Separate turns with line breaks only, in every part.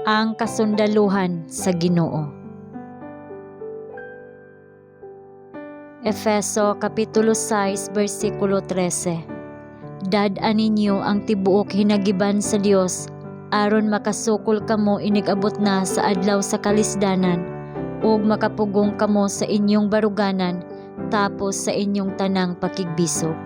Ang kasundaluhan sa Ginoo. Efeso kapitulo 6 bersikulo 13. Dad-a ninyo ang tibuok hinagiban sa Dios aron makasukol kamo inig-abot na sa adlaw sa kalisdanan ug makapugong kamo sa inyong baruganan tapos sa inyong tanang pakigbisog.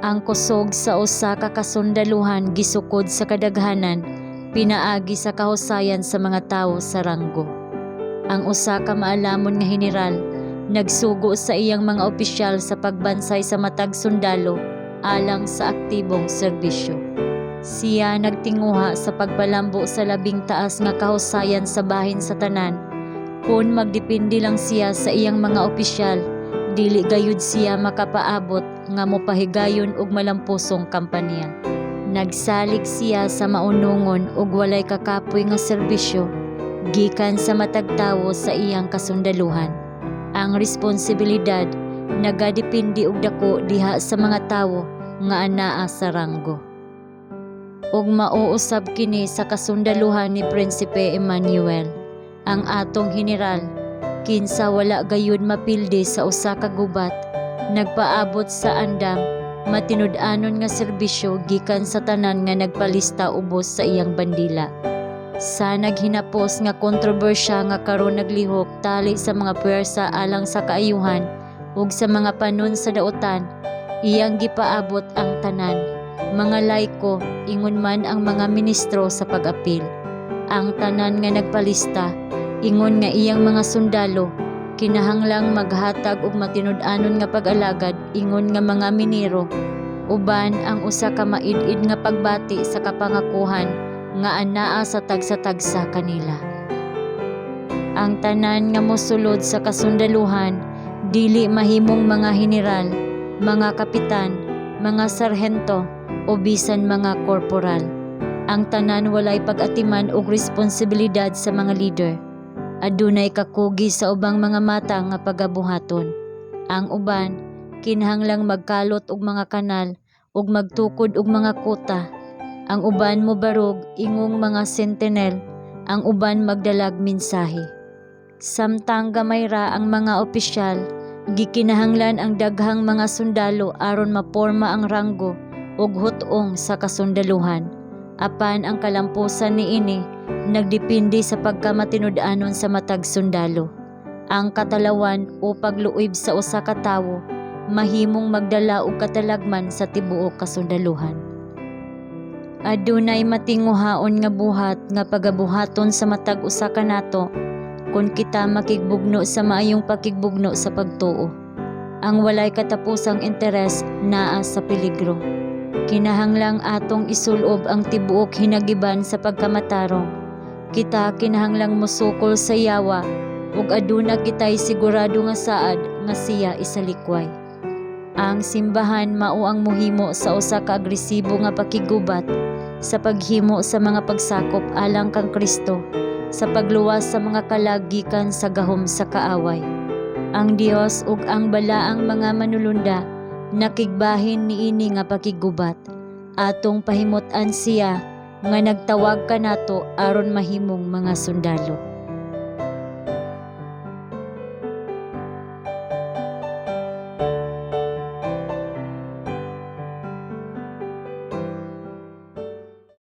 Ang kusog sa usa ka kasundaluhan gisukod sa kadaghanan pinaagi sa kahusayan sa mga tawo sa ranggo. Ang usa ka maalamon nga heneral nagsugo sa iyang mga opisyal sa pagbansay sa matag sundalo alang sa aktibong serbisyo. Siya nagtinguha sa pagpalambo sa labing taas nga kahusayan sa bahin sa tanan. Kon magdepende lang siya sa iyang mga opisyal, dili gayud siya makapaabot nga mopahigayon og malamposong kampanya. Nagsalig siya sa maunungon ug walay kakapoy nga serbisyo gikan sa matag tawo sa iyang kasundaluhan. Ang responsibilidad nagadepende og dako diha sa mga tawo nga anaa sa ranggo. Ug mao usab kini sa kasundaluhan ni Prinsipe Emmanuel, ang atong heneral, kinsa wala gayud mapildi sa usa ka gubat, nagpaabot sa andam matinud-anon nga serbisyo gikan sa tanan nga nagpalista ubos sa iyang bandila. Sa naghinapos nga kontrobersya nga karon naglihok tali sa mga puwersa alang sa kaayuhan ug sa mga panon sa daotan, iyang gipaabot ang tanan, mga laiko, ingon man ang mga ministro sa pag-apil. Ang tanan nga nagpalista, ingon nga iyang mga sundalo, kinahanglang maghatag og matinud-anon nga pag-alagad ingon nga mga minero, uban ang usa ka maid-id nga pagbati sa kapangakuhan nga anaa sa tagsa-tagsa kanila. Ang tanan nga mosulod sa kasundaluhan dili mahimong mga heneral, mga kapitan, mga sarhento o bisan mga korporal. Ang tanan walay pag-atiman og responsibilidad sa mga leader. Adunay kakugi sa ubang mga mata nga pagabuhaton. Ang uban kinahanglang magkalot og mga kanal ug magtukod og mga kuta. Ang uban mobarog ingong mga sentinel, ang uban magdalag mensahe. Samtang gamay ra ang mga opisyal, gikinahanglan ang daghang mga sundalo aron maporma ang ranggo ug hut-ong sa kasundaluhan. Apan ang kalampusan niini nagdepende sa pagkamatinud-anon sa matag sundalo. Ang katalawan o pagluib sa usa ka tawo mahimong magdala og katalagman sa tibuok kasundaluhan. Adunay matinguhaon nga buhat nga pagabuhaton sa matag usa kanato kon kita makigbugno sa maayong pakigbugno sa pagtuo. Ang walay katapusang interes naa sa peligro. Kinahanglang atong isulob ang tibuok hinagiban sa pagkamatarong. Kita kinahanglang mosukol sa yawa ug aduna kitay sigurado nga saad nga siya isalikway. Ang simbahan mao ang mohimo sa usa ka agresibo nga pakiggubat sa paghimo sa mga pagsakop alang kang Kristo sa pagluwas sa mga kalag gikan sa gahom sa kaaway. Ang Dios ug ang balaang mga manulunda nakigbahin niini nga pakiggubat. Atong pahimut-an siya nga nagtawag kanato aron mahimong mga sundalo.